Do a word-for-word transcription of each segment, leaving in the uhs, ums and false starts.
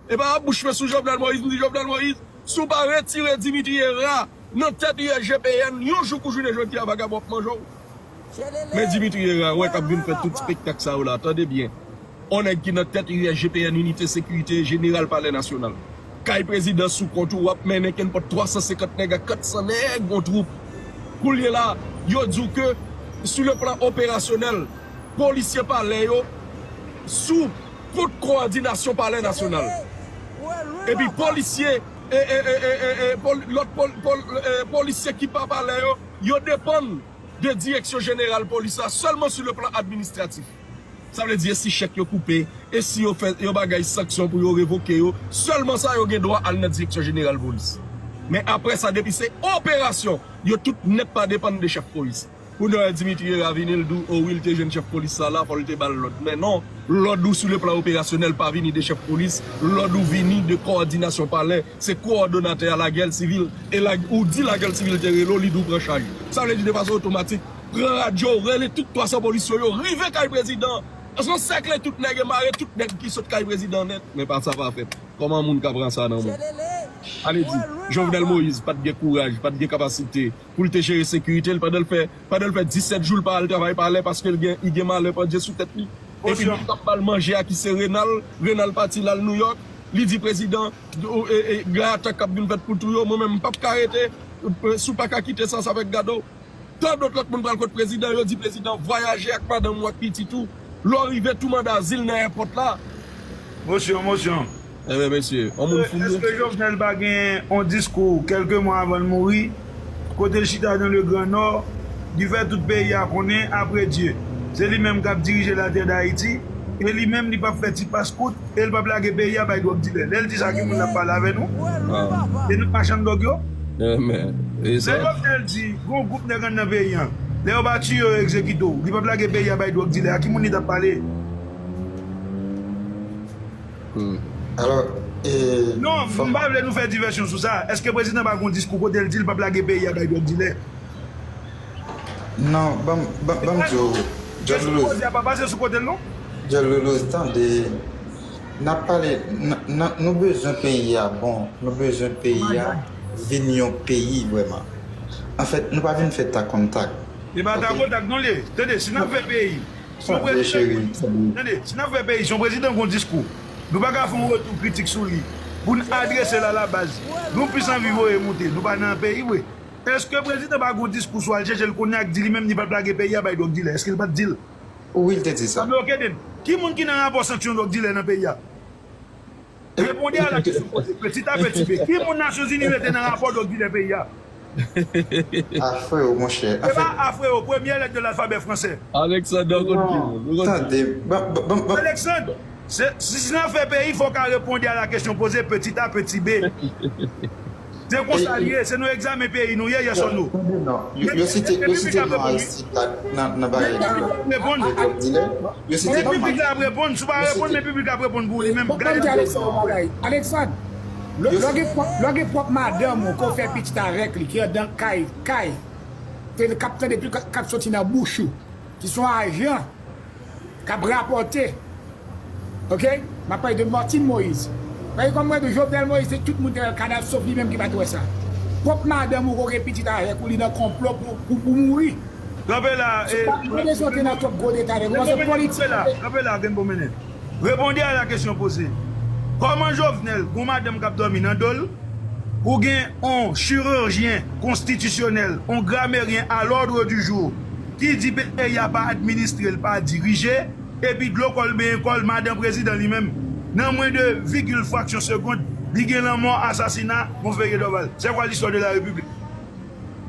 E pa ap bouch mwen sou Jovenel Moïse, m di Jovenel Moïse, si w pa retire Dimitri Hérard nan tèt U S G P N, yon jou kou jounen jodi a, vagabon ap manje w. Men Dimitri Hérard, wè k ap vin fè tout spektak sa yo la, tande byen. On nèg ki nan tèt U S G P N, Inite Sekirite, Jeneral Palè Nasyonal. Kay prezidan sou kont ou, w ap mennen kenpòt twa san senkant nèg ak kat san nèg, yon twoup. Koulye la, yo di w ke, sou le plan operasyonèl, polisye palè yo sou kont kowòdinasyon Palè Nasyonal. Epi polisye, e, e, e, e, e, e, pol-, lòt pol-, pol-, e, polisye ki pa palè yo, yo depann de direksyon jeneral polis la sèlman sou le plan administratif. Sa vle di, e si chèk yo koupe, e si yo fè yon bagay sanksyon pou yo revoke yo, sèlman sa yo gen dwa al nan direksyon jeneral polis. Men apre sa, depi se operasyon, yo tout nèt pa depann de chèf polis. Kounye a, Dimitri Hérard vini, l di w, o wi, l te jwenn chèf polis sa la, fò l te ba l lòd. Men non, lòd ou sou le plan operasyonèl pa vini de chèf polis, lòd ou vini de kowòdinasyon palè, se kowòdonatè a lagè sivil, e la, ou di lagè sivil te rele w, li di w pran chaj. Sa vle di de fason otomatik, pran radyo, rele tout twa san polis yo, yo rive kay prezidan. Paske yo sèkle tout nèg e mare tout nèg ki sot kay prezidan nèt, men pa sa pa fèt. Kòman moun ka pran sa nan men? Ale di, Jovenel Moïse pa t gen kouraj, pa t gen kapasite pou l te jere sekirite l pandan l fè, pandan l fè disèt jou l pa al travay palè paske l gen, li gen malè pandye sou tèt li. Epi moun k ap ba l manje a ki se Renal, Renal pati l al Nouyòk, li di prezidan, e, e, gen atak k ap vin fèt pou tou yo, mwen menm m p ap ka rete, e, si w pa ka kite sa, sa fèk gade w. Tandòt lòt moun pral kot prezidan, yo di prezidan vwayaje ak madanm ou ak pitit ou. Lè w rive tou mande azil nan èpòt la. Mosyon, mosyon. Ebyen mesye, yon moun fou ye. Èske Jovenel pa gen yon diskou kèlke mwa avan l mouri, kote l chita nan le Grand Nord, li fè tout peyi a konnen, après Dieu, se li menm k ap dirije la terre d'Haïti, e li menm li p ap fè ti paskout, e l p ap lage peyi a bay dwòg dilè. Lè l di sa, ki moun l ap pale avè nou? Se nou machann dwòg yo? Lè Jovenel di, gon gwoup nèg anndan peyi a, lè yo pa tiye yo, yo egzekite w, li p ap lage peyi a bay dwòg dilè, a ki moun li t ap pale? Alò, e, non, m pa vle nou fè divèsyon sou sa. Èske prezidan pa gon diskou kote l di l p ap lage peyi a bay dwòg dilè? Non, ban m, ban, ban m di w, John Louis. Kesyon poze a pa pase sou kote l non. John Louis, tande, n ap pale, n, n, nou bezwen peyi a bon, nou bezwen peyi a vin yon peyi vrèman. Anfèt, nou pa vin fè tak konn tak. E pa tak konn tak non li ye. Tande, si n ap fè peyi, si yon prezidan, tande, si n ap fè peyi, si yon prezidan gon diskou, nou pa ka fè yon retou kritik sou li pou n adrese l alabaz. Nou plis anvi voye moute, nou pa nan peyi vre. Èske prezidan pa gon diskou sou al chèche l kounye a k di li menm li p ap lage peyi a bay dwòg dilè? Èske l pa t di l? Wi, l te di sa. Anben, oke then. Ki moun ki nan rapò sanksyon dwòg dilè nan peyi a? Reponde a la kesyon poze, petit a petit B. Ki moun Nasyonzini mete nan rapò dwòg dilè peyi a? A, freo, monchè. Se pa a, freo, premyè lèt de lalfabè fransè. Alexander, kont ki moun? Tande, ban, ban, ban, ban. Alexander, se, si, si n ap fè peyi, fò w ka reponde a la kesyon poze, petit a petit B. Se konsa l ye, se nan egzamen peyi nou ye, yes or no. Tande non. Yo, yo site, yo site non Aristide la nan, nan bagay la. Yo site non. Men piblik la ap reponn, si w pa reponn, men piblik la ap reponn pou ou li menm. Gade. Ban m di Alexandre yon bagay. Alexandre, lè w gen pwòp, lè w gen pwòp madanm ou ke w fè pitit avèk li, ki anndan kay, kay, ke l k ap tande tout k ap soti nan bouch ou, ki se yon ajan k ap rapòte. Oke? M ap pale de Martine Moïse. Paske kòm mwen di w, Jovenel Moïse, se tout moun te wè kadav, sof li menm ki pa t wè sa. Pwòp madanm ou ke w gen pitit avèk ou, li nan konplo pou, pou, pou mouri. Kanpe la, e, mwen bezwen te nan twòp gwo detay, men kòmanse politik. Kanpe la, kanpe la, Kenbo Mennen. Reponde a la kesyon poze. Kòman Jovenel, gon madanm k ap dòmi nan do l, ou gen on chirurgien konstitisyonèl, on gramérien à l'ordre du jour, ki di peyi a pa administre, l pa dirije, epi dlo kò l benyen kò l, madan prezidan li menm, nan mwen de vigil fraksyon segond, li gen lanmò, asasina, Monferrier Dorval. C'est quoi l'histoire de la République?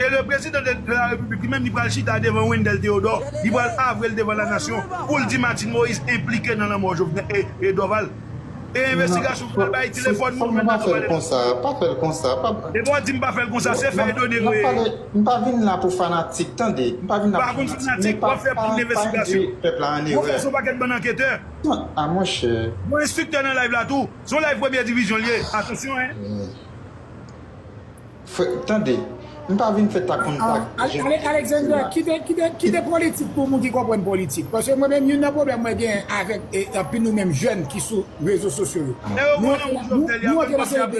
E le prezidan de, de la Repiblik, li menm, li pral chita devan Wendell Theodore, li pral avwe l devan lanasyon pou l di Martine Moïse enplike nan lanmò Jovenel e, e Dorval. E envestigasyon pou al bay telefòn moun, Wendell Theodore. Pa fè l konsa, pa fè l konsa. E bon, di m pa fè l konsa, se fè e done vre. M pa vin la pou fanatik, tande. M pa vin la pou fanatik, men pa, pa, pa endwi pèp la an erè. Ou fè son pakèt bann anketè. A, monchè. Bon, enstriktè nan live la tou. Se yon live premyè divizyon l ye. Atansyon, en. Frè, tande, M pa vin fè tak konn tak. Alexander, kite politik pou moun ki konprann politik. Paske mwen menm, youn nan pwoblèm mwen gen avèk anpil nou menm jèn ki sou rezo sosyo yo. Nou antre nan